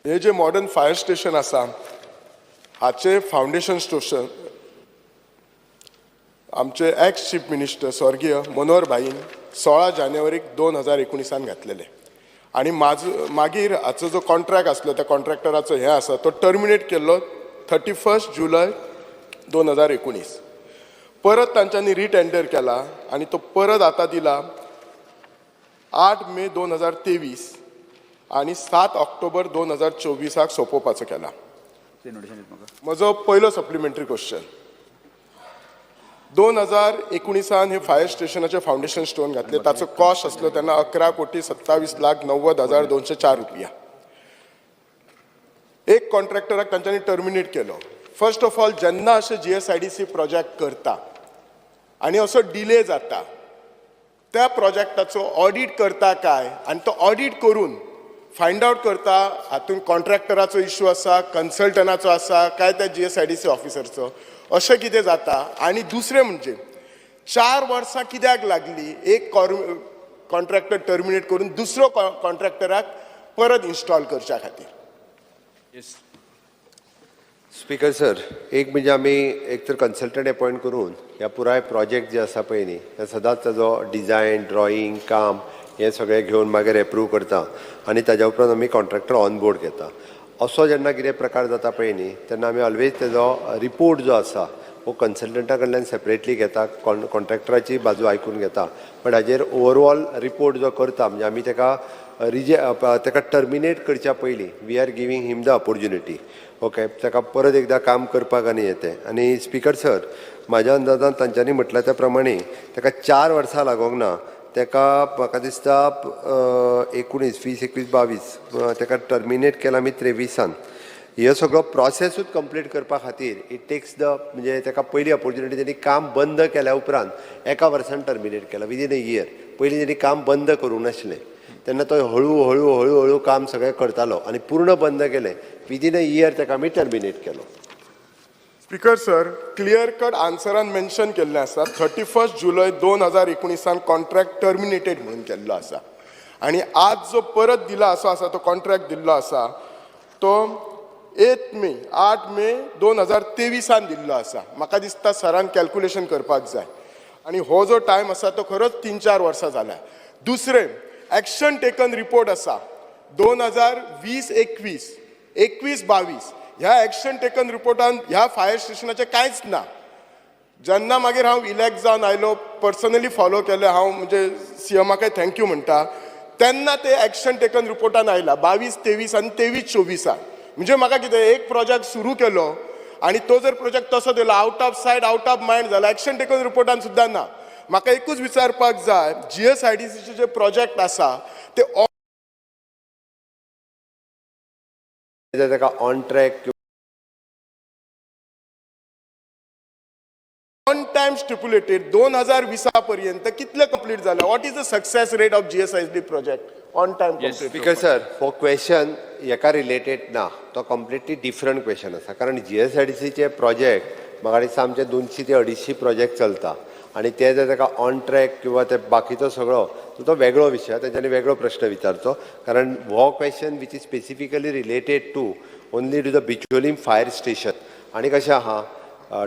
हे जे modern fire station आसा हाचे फावंडेशन स्टेशन आमचे एक्स चीफ मिनिस्टर स्वर्गीय मनोहर भाईन 16 जानेवारीक 2019 घातलेले आनी मागीर हाचो जो कॉन्ट्रॅक्ट आसलो, त्या कॉन्ट्रॅक्टराचो हें आसा, तो टर्मिनेट केल्लो 31 जुलय 2019. परत तांच्यांनी रिटेंडर केला आनी तो परत आतां दिला 8 मे 2023 आनी 7 ऑक्टोबर 2024 सोंपोवपाचो केला. म्हजो पयलो सप्लिमेंटरी क्वेश्चन, 2019 हे फायर स्टेशनाचे फावंडेशन स्टोन घातले, ताचो कॉस्ट आसलो तेन्ना 11,27,90,204 रुपया. एक कॉन्ट्रॅक्टराक तांच्यांनी टर्मिनेट केलो. फर्स्ट ऑफ ऑल, जेन्ना अशें जीएसआयडीसी प्रोजेक्ट करता आनी असो डिले जाता, त्या प्रोजेक्टाचो ऑडीट करता काय आनी तो ऑडीट करून फायंड आवट करता हातूंत कॉन्ट्रॅक्टराचो इशू आसा, कन्सल्टनाचो आसा काय त्या जीएसआयडीसी ऑफिसरचो, अशें कितें जाता? आनी दुसरें म्हणजे 4 वर्सां कित्याक लागली एक कॉन्ट्रॅक्टर टर्मिनेट करून दुसरो कॉन्ट्रॅक्टराक परत इन्स्टॉल करच्या खातीर? स्पीकर सर, एक म्हणजे आमी एक तर कन्सल्टंट अपॉयंट करून ह्या पुराय प्रोजेक्ट जे आसा पळय न्ही, हे सदांच ताजो डिजायन, ड्रॉइंग, काम हें सगळें घेवन मागीर एप्रूव करता आनी ताज्या उपरांत आमी कॉन्ट्रॅक्टर ऑन बोर्ड घेता. असो जेन्ना कितें प्रकार जाता पळय न्ही, तेन्ना आमी ऑलवेज तेजो रिपोर्ट जो आसा हो कन्सल्टंटा कडल्यान सेपरेटली घेता, कॉन्ट्रॅक्टराची बाजू आयकून घेता, बट हाजेर ओवरऑल रिपोर्ट जो करता, म्हणजे आमी ताका टर्मिनेट करच्या पयलीं we are giving him the opportunity, okay, ताका परत एकदां काम करपाक आनी येते. आनी स्पीकर सर, म्हाज्या अंदाजान तांच्यांनी म्हटलां त्या प्रमाणे ताका 4 वर्सां लागोंक ना. ताका म्हाका दिसता 19, 20, 21, 22, ताका टर्मिनेट केला आमी 23. हे सगळो प्रोसेसूच कंप्लीट करपा खातीर it takes the, म्हणजे ताका पयली ऑपॉर्च्युनिटी तेणी काम बंद केल्या उपरांत एका वर्सान टर्मिनेट केला, विदीन अ इयर. पयलीं तेणी काम बंद करूंक नासलें. तेन्ना तो हळू हळू हळू हळू काम सगळें करतालो आनी पूर्ण बंद केलें, विदीन अ इयर ताका आमी टर्मिनेट केलो. स्पीकर सर, क्लियर कट आन्सरान मेन्शन केल्लें आसा, 31 जुलय 2019 कॉन्ट्रॅक्ट टर्मिनेटेड म्हणून केल्लो आसा आनी आज जो परत दिला असो आसा, तो कॉन्ट्रॅक्ट दिल्लो आसा तो 8 मे, 8 मे 2023 दिल्लो आसा. म्हाका दिसता सरान कॅल्कुलेशन करपाक जाय आनी हो जो टायम आसा तो खरोच 3-4 वर्सां जाला. दुसरें, एक्शन टेकन रिपोर्ट आसा 2020 21, 21 22. ह्या एक्शन टेकन रिपोर्टान ह्या फायर स्टेशनाचें कांयच ना. जेन्ना मागीर हांव इलेक्ट जावन आयलो, पर्सनली फॉलो केलें हांव, म्हणजे सीएमाकय thank you म्हणटा, तेन्ना ते एक्शन टेकन रिपोर्टान आयला 22 23 आनी 23 24. म्हणजे म्हाका कितें, एक प्रोजेक्ट सुरू केलो आनी तो जर प्रोजेक्ट तसो दिलो, out of sight, out of mind जाला, एक्शन टेकन रिपोर्टान सुद्दां ना. म्हाका एकूच विचारपाक जाय, जीएसआयडीसीचे जे प्रोजेक्ट आसा ते ताका on track on time stipulated 2020 पर्यंत कितले कंप्लीट झाले? What is the success rate of GSID project on time complete? Speaker sir, हो क्वेश्चन हेका रिलेटेड ना, तो कम्प्लिटली डिफरंट क्वेश्चन आसा, कारण जीएसआयडीसीचे प्रोजेक्ट म्हाका दिसता आमचे 200 ते 250 प्रोजेक्ट चलता आनी ते जर ताका ऑन ट्रॅक किंवा ते बाकीचो सगळो तो वेगळो विशय, तेंच्यांनी वेगळो प्रश्न विचारचो, कारण हो question which is specifically related to only to the Bicholim fire station. आनी कशें आहा,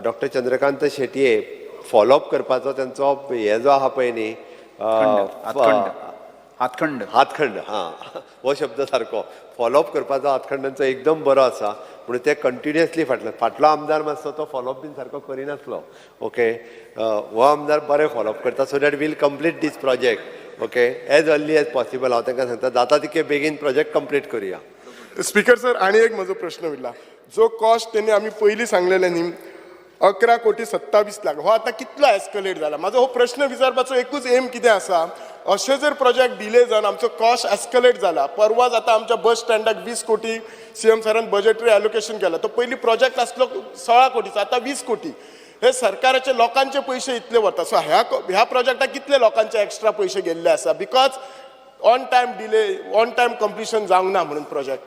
डॉक्टर चंद्रकांत शेटये फॉलोअप करपाचो तेंचो हे जो आहा पळय न्ही, हातखंड, हातखंड. हातखंड, हां, हो शब्द सारको. फॉलोअप करपाचो हातखंड तांचो एकदम बरो आसा, म्हणून ते कंटिन्युअसली फाटल्यान. फाटलो आमदार मातसो तो फॉलोअप बीन सारको करिनासलो, ओके. हो आमदार बरें फॉलोअप करता, so that we'll complete this project, okay, as early as possible. हांव तांकां सांगता, जाता तितके बेगीन प्रोजेक्ट कंप्लीट करुया. स्पीकर सर, आणि एक म्हजो प्रश्न उरला. जो कॉस्ट तेणी आमी पयलीं सांगलेले न्ही, 11 कोटी 27 लाख, हो आतां कितलो एस्कलेट जाला? म्हाजो हो प्रश्न विचारपाचो एकूच एम कितें आसा, अशें जर प्रोजेक्ट डिले जावन आमचो कॉस्ट एस्कलेट जाला, परवाच आतां आमच्या बस स्टँडाक 20 कोटी सीएम सरान बजेटरी एलोकेशन केला. तो पयलीं प्रोजेक्ट आसलो 16 कोटीचो, आतां 20 कोटी. हे सरकाराचे लोकांचे पयशे इतले वता. सो ह्या प्रोजेक्टाक कितले लोकांचे एक्स्ट्रा पयशे गेल्ले आसा, because on time delay, on time completion जावंक ना म्हणून प्रोजेक्ट?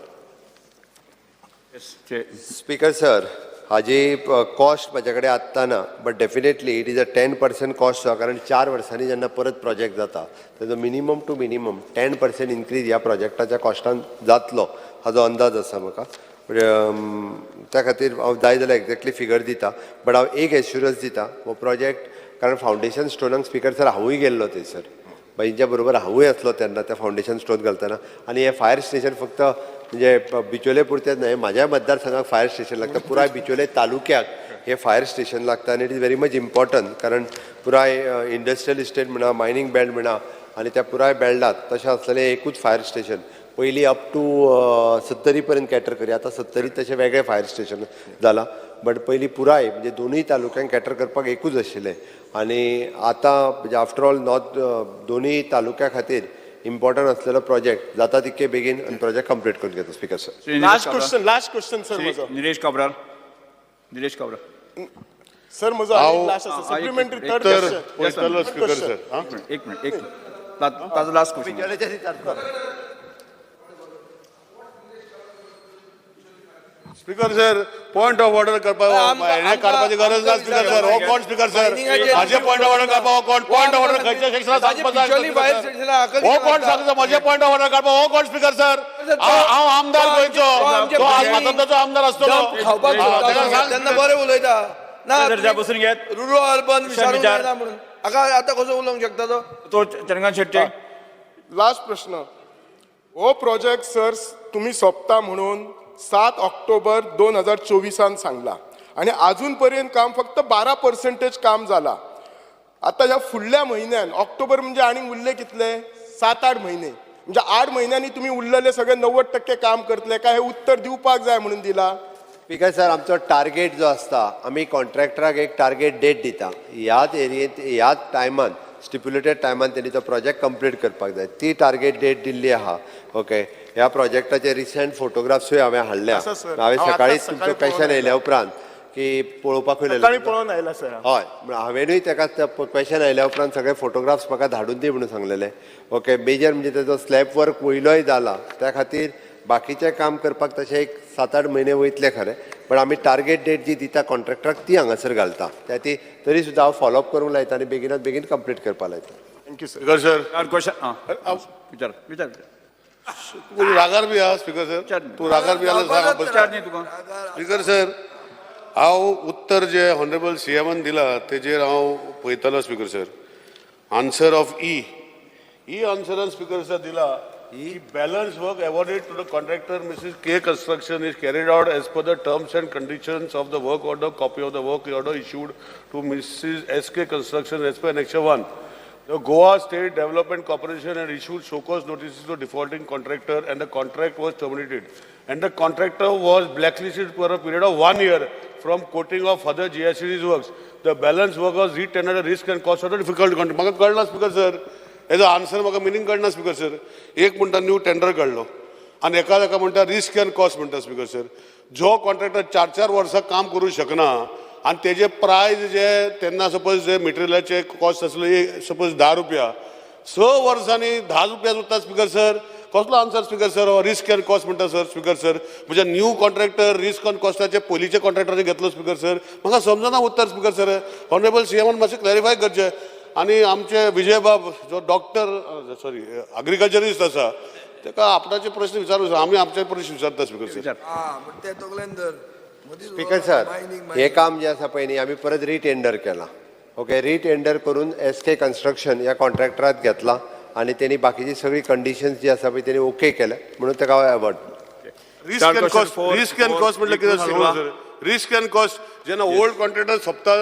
स्पीकर सर, हाजी कॉस्ट म्हाजे कडेन आत्तां ना, but definitely it is a 10% cost आसा, कारण 4 वर्सांनी जेन्ना परत प्रोजेक्ट जाता तेजो minimum to minimum 10% increase ह्या प्रोजेक्टाच्या कॉस्टान जातलो हाजो अंदाज आसा म्हाका. त्या खातीर हांव जाय जाल्यार एक्झॅक्टली फिगर दिता, बट हांव एक एश्युरन्स दिता, हो प्रोजेक्ट, कारण फावंडेशन स्टोनाक, स्पिकर सर, हांवूय गेल्लो थंयसर, बाईंच्या बरोबर हांवूय आसलो तेन्ना त्या फावंडेशन स्टोन घालतना. आनी हें फायर स्टेशन फक्त म्हणजे बिचोले पुरतेंच न्हय, म्हाज्या मतदारसंघाक फायर स्टेशन लागता, पुराय बिचोले तालुक्याक हें फायर स्टेशन लागता. आनी it is very much important, कारण पुराय इंडस्ट्रियल इस्टेट म्हणा, मायनींग बेल्ट म्हणा, आनी त्या पुराय बेल्टात तशें आसलेलें एकूच फायर स्टेशन. पयलीं अप टू सत्तरी पर्यंत कॅटर करी, आतां सत्तरी तशें वेगळें फायर स्टेशन जालां, बट पयलीं पुराय म्हणजे दोनूय तालुक्यांक कॅटर करपाक एकूच आशिल्लें. आनी आतां म्हणजे आफ्टर ऑल नॉर्थ दोनूय तालुक्या खातीर इम्पॉर्टंट असलेलो प्रोजेक्ट जाता तितके बेगीन आनी प्रोजेक्ट कंप्लीट करून घेता, speaker sir. Shri Nilesh last Cabral. Question, last question sir Shri म्हजो. निलेश काब्राल, निलेश काब्राल. सर, म्हजो लास्ट आसा, सप्लिमेंटरी थर्ड तर क्वेश्चन. पळयतलो, स्पीकर सर, आं. एक मिनिट, एक मिनिट. ताजो last question. Speaker sir, point of order करपाक हें काडपाची गरज ना, स्पीकर सर. हो कोण, स्पीकर सर, म्हाजे पॉयंट ऑफ ऑर्डर काडपाक हो कोण? पॉयंट ऑफ ऑर्डर खंयच्या सेक्शनात सांगपाक जाय? हो कोण सांगता म्हजे पॉयंट ऑफ ऑर्डर काडपाक? हो कोण, स्पीकर सर? हांव आमदार गोंयचो, तो आज मातोड्डाचो आमदार आसतलो. खावपाक हा, ताका सांग. तेन्ना बरें उलयता ना. सर, बसून घेत. रुरल अर्बन विचारूंक विचार. जायना म्हणून हाका आतां कसो उलोवंक शकता तो? तो चंद्रकांत शेट्टी. लास्ट प्रश्न. हो प्रोजेक्ट सर, तुम्ही सोंपता म्हणून 7 ऑक्टोबर 2024 सांगला आणि अजून पर्यंत काम फक्त 12 पर्सेंटेज काम जाला. आता ह्या फुडल्या म्हयन्यान, ऑक्टोबर म्हणजे आनीक उरले कितले? 7-8 म्हयने. म्हणजे 8 म्हयन्यांनी तुम्ही उरलेले सगळे 90% काम करतले काय, हे उत्तर दिवपाक जाय म्हणून दिला. स्पीकर सर, आमचो टार्गेट जो आसता, आमी कॉन्ट्रॅक्टराक एक टार्गेट डेट दिता, ह्याच एरियेंत ह्याच टायमान, स्टिप्युलेटेड टायमान तेणी तो प्रोजेक्ट कंप्लीट करपाक जाय. ती टार्गेट डेट दिल्ली आहा. ओके, ह्या प्रोजेक्टाचे रिसंट फोटोग्राफ्सूय हांवें हाडल्या. आसा, सर. हांवें हांव सकाळीच आतांच तुमचो सकाळी क्वेशन पळोवन येयल्या उपरांत की पळोवपाकूय सकाळी पळोवन आयला सर. हय, म्हळ्यार हांवेनूय ताका क्वेशन आयल्या उपरांत सगळे फोटोग्राफ्स म्हाका धाडून दी म्हणून सांगलेले. ओके, मेजर म्हणजे तेजो स्लॅब वर्क वयलोय जाला, त्या खातीर बाकीचें काम करपाक तशें एक 7-8 म्हयने वयतले खरें, पण आमी टार्गेट डेट जी दिता कॉन्ट्रॅक्टराक ती हांगासर घालता. त्या ती तरी सुद्दां हांव फॉलोअप करूंक लायता आनी बेगिनात बेगीन कंप्लीट करपाक लायता. Thank you sir. Speaker sir. चार क्वेश्चन. आं, विचार, विचार. तूं रागार बी आहा, स्पीकर सर? विचार. तूं रागार बी आसल्यार सांग. विचार न्ही तुका. स्पीकर सर, हांव उत्तर जे ऑनरेबल सीएमान दिला तेजेर हांव पळयतालो, speaker sir. Answer of E E आन्सरान, स्पीकर सर, दिला की balance work awarded to the contractor Mrs K Construction is carried out as per the terms and conditions of the work order, copy of the work order issued to Mrs S K Construction as per annexure 1. The Goa State Development Corporation had issued show cause notices to defaulting contractor and the contract was terminated. And the contractor was blacklisted for a period of one year from quoting of further GSC's works. The balance work was re-tendered at risk and cost of the difficult contract. म्हाका कळना, speaker sir, हेजो answer म्हाका meaning कळना, speaker sir. एक म्हणटा new tender काडलो आनी एका एका म्हणटा रिस्क अँड कॉस्ट म्हणटा. स्पीकर सर, जो कॉन्ट्रॅक्टर 4-4 वर्सां काम करूं शकना आनी तेजे प्रायज जे तेन्ना सपोज जे मटेरियलाचे कॉस्ट आसले सपोज 10 रुपया, 6 वर्सांनी 10 रुपया उरता, स्पीकर सर. कसलो answer, speaker sir, हो रिस्क अँड कॉस्ट म्हणटा सर? स्पीकर सर, म्हणजे न्यू कॉन्ट्रॅक्टर रिस्क अँड कॉस्टाचे पयलींचे कॉन्ट्रॅक्टराचे घेतलो. स्पीकर सर, म्हाका समजना उत्तर. स्पीकर सर, ऑनरेबल सीएमान मातशें क्लॅरिफाय करचें. आनी आमचे विजयबाब जो डॉक्टर, सॉरी, अग्रिकल्चरिस्ट आसा, ताका आपणाचे प्रश्न विचारू, आमी आमचे प्रश्न विचारता, स्पीकर सर. विचार. आं, पण ते तकलेन धर. मदींच स्पीकर सर, mining, हे काम जे आसा पळय न्ही, आमी परत रिटेंडर केलां. ओके, रिटेंडर करून एस के कन्स्ट्रक्शन ह्या कॉन्ट्रॅक्टराक घेतला आनी तेणी बाकीची सगळी कंडिशन्स जी आसा पळय तेणी ओके केल्या, म्हणून ताका हांव award. Risk and cost, risk and cost म्हटल्यार कितें सर? रिस्क अँड कॉस्ट जेन्ना ओल्ड कॉन्ट्रॅक्टर सोंपता,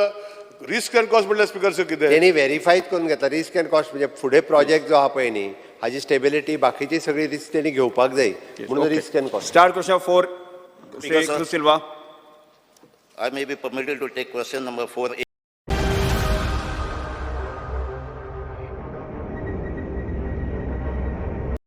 रिस्क अँड कॉस्ट म्हटल्यार, स्पीकर सर, कितें? तेणी व्हेरीफाय करून घेतला रिस्क अँड कॉस्ट, म्हणजे फुडें प्रोजेक्ट जो आहा पळय न्ही, हाजी स्टेबिलिटी, बाकीची सगळी रिस्क तेणी घेवपाक जाय म्हणून risk and cost. Star question 4, Shri Speaker, sir. Cruz Silva. I may be permitted to take question number 4A.